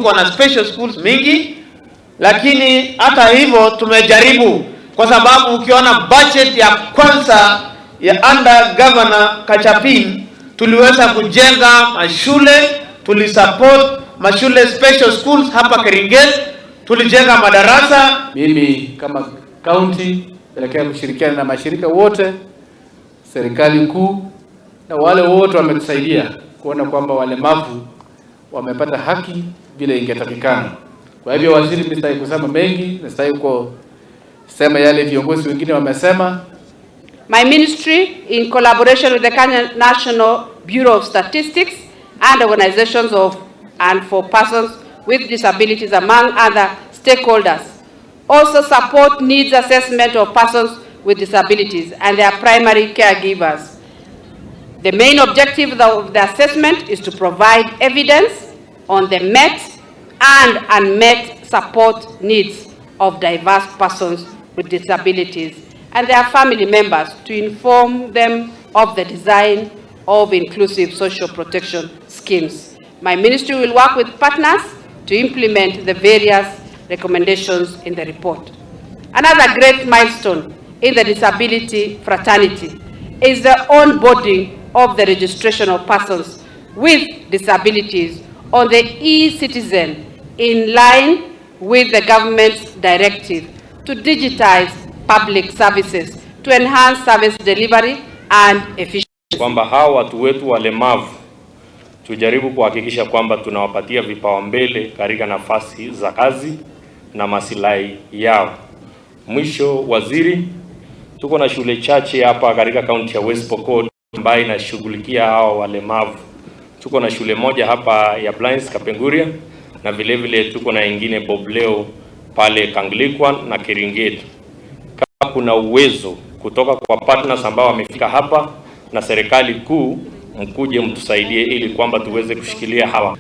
Tuko na special schools mingi, lakini hata hivyo tumejaribu, kwa sababu ukiona budget ya kwanza ya under Governor Kachapin tuliweza kujenga mashule, tulisupport mashule special schools hapa Keringet, tulijenga madarasa. Mimi kama county pelekea kushirikiana na mashirika wote, serikali kuu na wale wote wametusaidia kuona kwamba walemavu wamepata haki vile ingetakikana. Kwa hivyo, waziri, mimi sitaki kusema mengi, nastahili kusema yale viongozi wengine wamesema. My ministry, in collaboration with the Kenya National Bureau of Statistics and organizations of and for persons with disabilities, among other stakeholders, also support needs assessment of persons with disabilities and their primary caregivers. The main objective of the assessment is to provide evidence on the met and unmet support needs of diverse persons with disabilities and their family members to inform them of the design of inclusive social protection schemes. My ministry will work with partners to implement the various recommendations in the report. Another great milestone in the disability fraternity is the onboarding of the registration of persons with disabilities on the e-citizen in line with the government's directive to digitize public services to enhance service delivery and efficiency. Kwamba hawa watu wetu walemavu tujaribu kuhakikisha kwamba tunawapatia vipaumbele katika nafasi za kazi na masilahi yao. Mwisho, waziri, tuko na shule chache hapa katika kaunti ya West Pokot ambayo inashughulikia hawa walemavu. Tuko na shule moja hapa ya Blinds Kapenguria na vile vile tuko na ingine Bobleo pale Kanglikwan na Keringet. Kama kuna uwezo kutoka kwa partners ambao wamefika hapa na serikali kuu, mkuje mtusaidie ili kwamba tuweze kushikilia hawa.